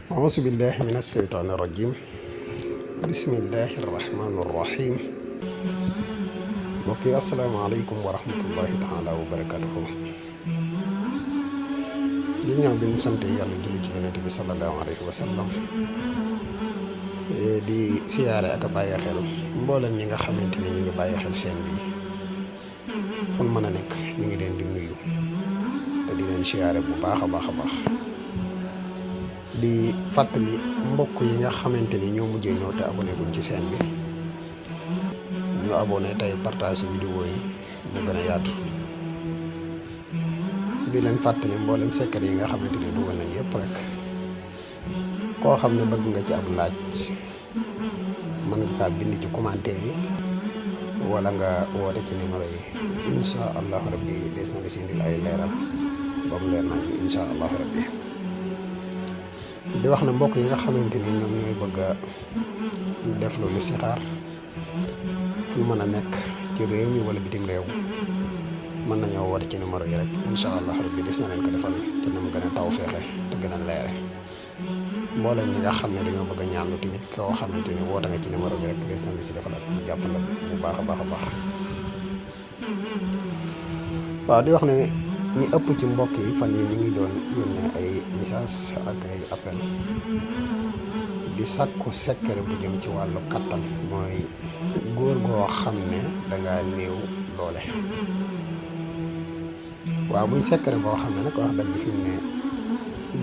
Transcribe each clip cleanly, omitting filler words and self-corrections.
أعوذ بالله من الشيطان الرجيم بسم الله الرحمن الرحيم mbokk yi asalaamaaleykum wa rahmatullahi taala wa barakatuhu ginnaaw bi ñu sant yàlla julli ci yonent bi sallallahu alayhi wa sallam di siyaare ak a bàyyi xel mboolem ñi nga xamante ne ñi ngi bàyyi xel seen bi fu ñu mën a nekk ñu ngi leen di nuyu te di leen siyaare bu baax a baax a baax di fàttali mbokk yi nga xamante ni ñoo mujjee ñëw te abonné guñ ci seen bi ñu abonné tey partage vidéo yi mu gën a yaatu di leen fàttali mboolem secret yi nga xamante ni dugal nañ yëpp rek koo xam ne bëgg nga ci ab laaj mën nga kaa bind ci commentaire yi wala nga woote ci numéro yi insha allahu rabbi des na la si indil ay leeral ba mu leer nañ ci insha allahu rabbi di wax ne mbokk yi nga xamante ni ñoom ñooy bëgg a def lu listixaar fu mën a nekk ci réew mi wala bitim réew mën nañoo woote ci numéro yi rek incha allah rabbi des na leen ko defal te na mu gën a taw feexe te gën a leere mboolem ñi nga xam ne dañoo bëgg a ñaanlu tamit koo xamante ni woote nga ci numéro bi rek des na la si defal ak jàppandal bu baax a baax a baax waaw di wax ne ñi ëpp ci mbokk yi fan yi ñu ngi doon yónnee ay message ak ay appel di sàkku secret bu jëm ci wàllu kattan mooy góor goo xam ne danga néew doole waaw muy secret boo xam ne nag wax dëgg fi mu ne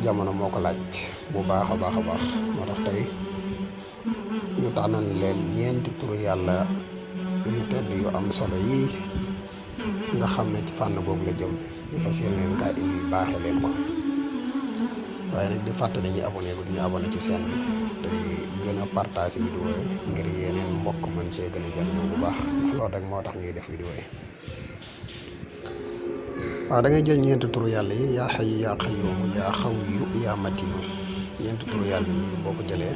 jamono moo ko laaj bu baax a baax a baax moo tax tey ñu tànnal leen ñeenti turu yàlla yu tedd yu am solo yii nga xam ne ci fànn googu la jëm ñu fas yéene leen kaa indi baaxee leen ko waaye nag di fàttali ñi abonné gu ñu abonné ci chaîne bi te gën a partage vidéo yi ngir yeneen mbokk man see gën a jariñoo bu baax ndax loolu rek moo tax ñuy def vidéo yi waaw da ngay jël ñeenti turu yàlla yi yaa xayyu yaa qayyuum yaa xawiyyu yaa matiinu ñeenti turu yàlla yi boo ko jëlee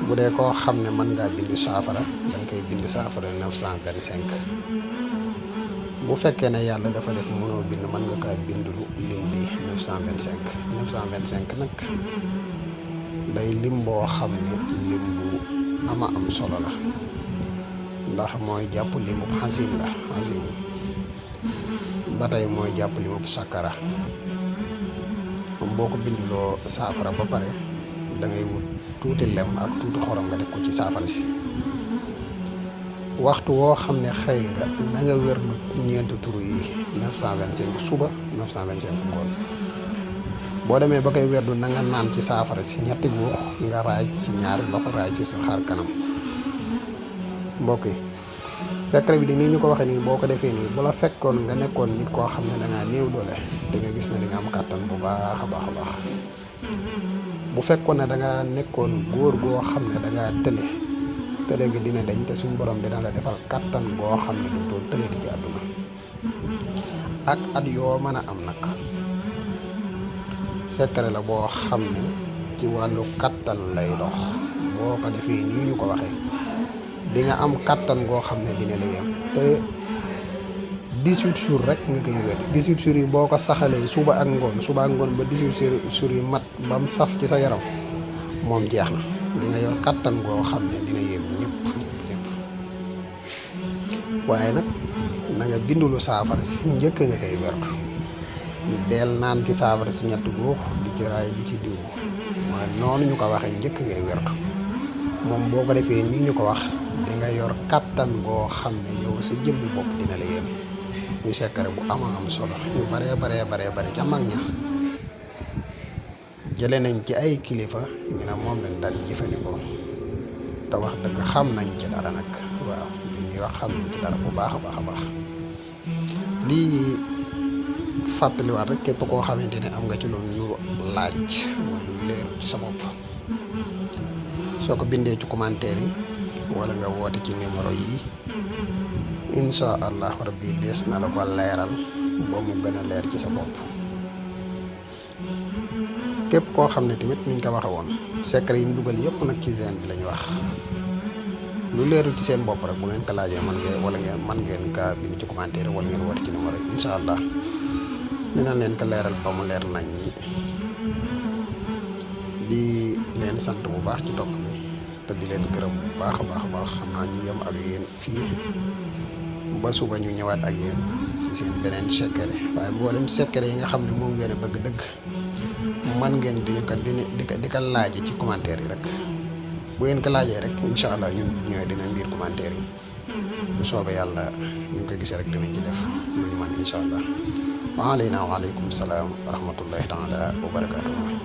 bu dee koo xam ne mën ngaa bind saafara da nga koy bind saafara 925 bu fekkee ne yàlla dafa def mënoo bind mën nga kaa bind lim bi 925 nag day lim boo xam ne lim bu ama am solo la ndax mooy jàpp limub xasim la xasim ba tey mooy jàpp limub sakkara moom boo ko binduloo saafara ba pare da ngay wut tuuti lem ak tuuti xorom nga def ko ci saafara si waxtu woo xam ne xëy nga na nga wér ñeenti turu yi 925 suba 925 ngoon boo demee ba koy werdu na nga naan ci saafara si ñetti guux nga raay ci ñaari loxo raay ci sa xar kanam mbokk yi secret bi di nii ñu ko waxee nii boo ko defee nii bu la fekkoon nga nekkoon nit koo xam ne dangaa néew doole da nga gis ne di nga am kàttan bu baax a baax a baax bu fekkoon ne dangaa nekkoon góor goo xam ne dangaa tële léegi dina dañ te suñ borom dina la defal kattan boo xam ne du tool tële di ci àdduna ak at yoo mën a am nag secret la boo xam ne ci wàllu kattan lay dox boo ko defee nii ñu ko waxee di nga am kattan goo xam ne dina la yem te 18 jours rek nga koy wér 18 jours yi boo ko saxalee suba ak ngoon ba 18 jours yi mat ba mu saf ci sa yaram moom jeex na di nga yor kattan goo xam ne dina yem ñëpp waaye nag na nga bindulu saafara si njëkk nga koy werdu del naan ci saafara si ñetti guux di ci raay bi ci diw mooy noonu ñu ko waxee njëkk ngay werdu moom boo ko defee nii ñu ko wax di nga yor kattan goo xam ne yow sa jëmmi bopp dina la yem ñu secret bu ama am solo ñu bare ca mag ña jële nañ ci ay kilifa ñu ne moom lañ daan jëfandikoo te wax dëgg xam nañ ci dara nag waaw li ñuy wax xam nañ ci dara bu baax a baax a baax lii fàttaliwaat rek képp koo xamante ne am nga ci loolu ñu laaj lu leer ci sa bopp soo ko bindee ci commentaire yi wala nga woote ci numéro yi insha allah rabbi dees na la ko leeral ba mu gën a leer ci sa bopp képp koo xam ne tamit niñ ko waxe woon secret yi ñu dugal yëpp nag ci chaîne bi lañu wax lu leerul ci seen bopp rek bu ngeen ko laajee mën ngeen ka bind ci commentaire wala ngeen woote ci numéro yi incha allah dina leen ko leeral ba mu leer nañ ñi sant bu baax ci topp bi te di leen gërëm bu baax a baax xam naa ñu yem ak yéen fii ba suba ñu ñëwaat ak yéen ci seen beneen secret waaye mboolem secret yi nga xam ne moom ngeen a bëgg dëgg man ngeen di ko laaje ci commentaire yi rek bu ngeen ko laajee rek incha allah ñun ñooy dinañ lire commentaire yi bu soobee yàlla ñu ko gisee rek dinañ ci def lu ñu man incha allah waaleykum salaam wa rahmatullahi taala wa barakaatuhu